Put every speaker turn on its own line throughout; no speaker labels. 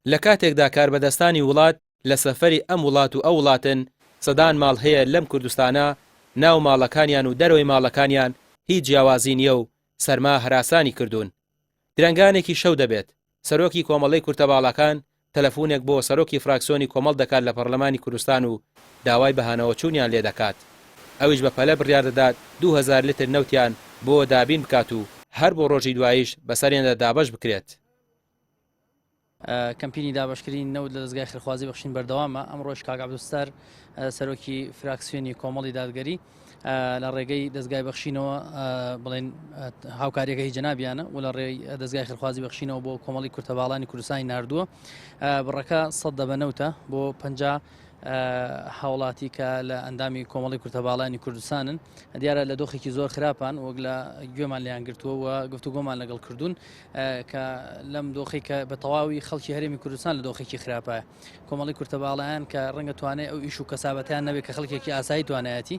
لە کاتێکدا کاربەدەستانی وڵات لە سەفەری ئەم وڵات و ئەو وڵاتن، سەدان ماڵ هەیە لەم کوردستانە ناو ماڵەکانیان و دەرەوەی ماڵەکانیان هیچ جیاوازی نییە و سەرما هەراسانی کردوون. درەنگانێکی شەو دەبێت، سەرۆکی کۆمەڵەی کورتەباڵاکان تەلەفونێک بۆ سەرۆکی فراکسیۆنی کۆمەڵ دەکات لە پەڕلەمانی کوردستان و داوای بەهانەوەچوونیان لێدەکات. ئەویش بە پەلە بڕیار دەدات 2000 لتر نەوتیان بۆ دابین بکات و هەر بۆ ڕۆژی دواییش بەسەریاندا دابەش بکرێت.
کەمپینی دابەشکردنی نەوت لە دەزگای خێرخوازی بەخشین بەردەوامە، ئەمڕۆش کاک عەبدولستار سەرۆکی فراکسیۆنی کۆمەڵی دادگەری لە ڕێگەی دەزگای بەخشینەوە بڵێن هاوکاریەکە هی جەنابیانە و لە ڕێی دەزگای خێرخوازی بەخشینەوە بۆ کۆمەڵی کورتەباڵانی کوردستانی ناردووە بڕەکە سەد دەبە نەوتە بۆ 50 هاوڵاتی کە لە ئەندامی کۆمەڵی کورتەباڵانی کوردستانن دیارە لە دۆخێکی زۆر خراپان وەک لە گوێمان لیان گرتووە و گفتوگۆمان لەگەڵ کردوون کە لەم دۆخی کە بە تەواوی خەڵکی هەرێمی کوردستان لە دۆخێکی خراپە کۆمەڵی کورتەباڵیان کە ڕەنگە توانای ئەو ئیش و کەسابەتیان نەبێت کە خەڵکێکی ئاسایی توانایەتی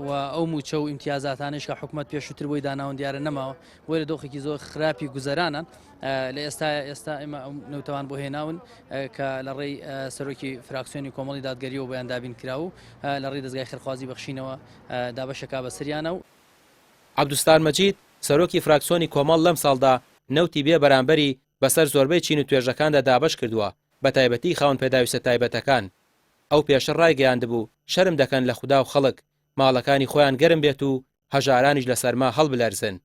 و ئەو موچە و ئیمتیازاتانش کە حکوومەت پێشووتر بۆی داناون دیارە نەماوە بۆی لە دۆخێکی زۆر خراپی گوزەرانە لە ئێستا ئێستا ئێمە ئەو نەوتەوان بۆ هێناون کە لە ڕێی سەرۆکی فراکسیۆنی کۆمەڵی دادگەریەوە بۆیان دابین کرا و لە ڕێی دەزگای خێرخوازی بەخشینەوە دابەشەکا بەسەریانە و
عەبدولستار مەجید، سەرۆکی فراکسۆنی کۆمەڵ لەم ساڵدا نەوتی بێ بەرامبەری بەسەر زۆربەی چین و توێژەکاندا دابەش کردووە، بەتایبەتی خاوەن پێداویستە تایبەتەکان. ئەو پێشتر ڕایگەیاندبوو، شەرم دەکەن لە خودا و خەڵک، ماڵەکانی خۆیان گەرم بێت و هەژارانیش لە سەرما هەڵبلەرزن.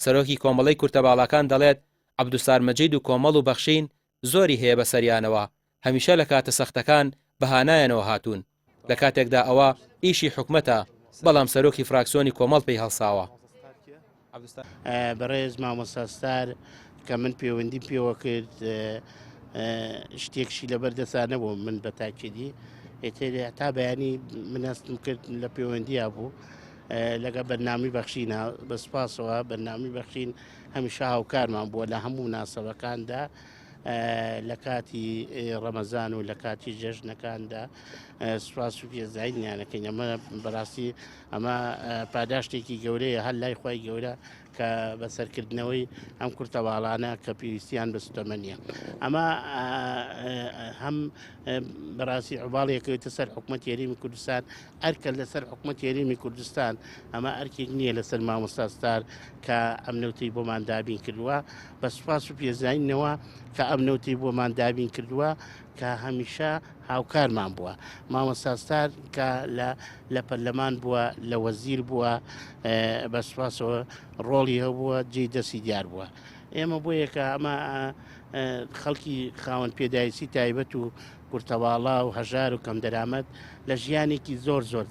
سەرۆکی کۆمەڵەی کورتەباڵاکان دەڵێت، عەبدولستار مەجید و کۆمەڵ و بەخشین زۆری هەیە بەسەریانەوە، هەمیشە لە کاتە سەختەکان بە هانایانەوە هاتوون، لە کاتێکدا ئەوە ئیشی حکومەتە، بەڵام سەرۆکی فراکسیۆنی کۆمەڵ پێی هەڵساوە.
بەڕێز مامۆستا ستار کە من پەیوەندیم پێوە کرد شتێکشی لەبەر دەسا نەبوو من بە تاکیدی ئێتر تا بەیانی من هەستم کرد لە پەیوەندیا بوو لەگە بەرنامی بەخشینە بە سوپاسەوە بەرنامی بەخشین هەمیشە هاوکارمان بووە لە هەموو مناسەبەکاندا لە کاتی ڕەمەزان و لە کاتی جەژنەکاندا سوپاس و پێزانینیانەکەین ئەمە بەڕاستی ئەمە پاداشتێکی گەورەیە هەر لای خی گەورە کە بەسەرکردنەوەی ئەم کورتەواڵانە کە پێویستیان بە سوتەمەنیە ئەمە هەم بەڕاستی عباڵێکەوێتە سەر حکوومەت یاریمی کوردستان ئەرکە لەسەر حکومەتی هەرێمی کوردستان، ئەمە ئەرکێک نییە لەسەر مامۆستا ستار کە ئەم نەوتەی بۆمان دابین کردووە، بە سوپاس و پێزانینەوە کە ئەم نەوتەی بۆمان دابین کردووە کە هەمیشە هاوکارمان بووە. مامۆستا ستار کە لە لە پەرلەمان بووە، لە وەزیر بووە، بە سوپاسەوە ڕۆڵی هەبووە، جێی دەستی دیار بووە. ئێمە بۆ یەکە ئەمە خەڵکی خاوەن پێداویستی تایبەت و کورتەواڵا و هەژار و کەمدەرامەت لە ژیانێکی زۆر زۆر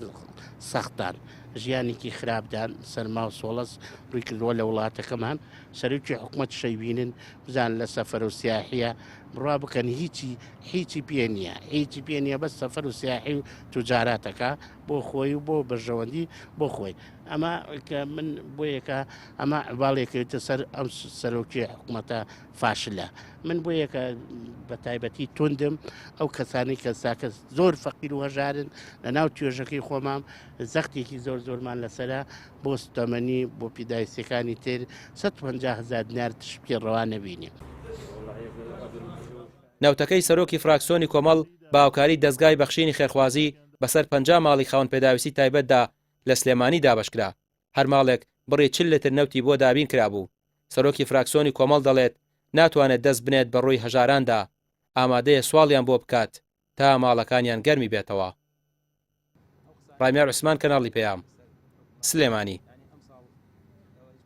سەختدان، ژیانێکی خراپدان، سەرما و سۆڵەس ڕووی کردووە لە وڵاتەکەمان، سەرۆکی حکومەت شەیبینن بزان لە سەفەر و سیاحیە بڕوا بکەن هیچی هیچی پێ نییە هیچی پێ نییە بەس سەفەر و سیاحی و توجاراتەکە بۆ خۆی و بۆ بەرژەوەندی بۆ خۆی ئەمە کە من بۆ یەکە ئەمە عباڵێکەوێتە سەر ئەم سەرۆکی حکومەتە فاشلە من بۆ یەکە بە تایبەتی توندم ئەو کەسانی کە ساکە زۆر فەقیر و هەژارن لە ناو توێژەکەی خۆمان زەختێکی زۆر زۆرمان لەسرە بۆ ستەمەنی بۆ پیدایسیەکانی تر 150 هزار دینار تش پێ ڕەوا نەبینی.
نەوتەکەی سەرۆکی فراکسیۆنی کۆمەڵ بە هاوکاری دەزگای بەخشینی خێرخوازی بەسەر 50 ماڵی خاوەن پێداویستی تایبەتدا لە سلێمانی دابەشکرا، هەر ماڵێک بڕی 40 لتر نەوتی بۆ دابین کرابوو. سەرۆکی فراکسۆنی کۆمەڵ دەڵێت، ناتوانێت دەست بنێت بە ڕووی هەژاراندا، ئامادەیە سواڵیان بۆ بکات تا ماڵەکانیان گەرمی بێتەوە. ڕامیار عوسمان کەناڵی پەیام، سلێمانی.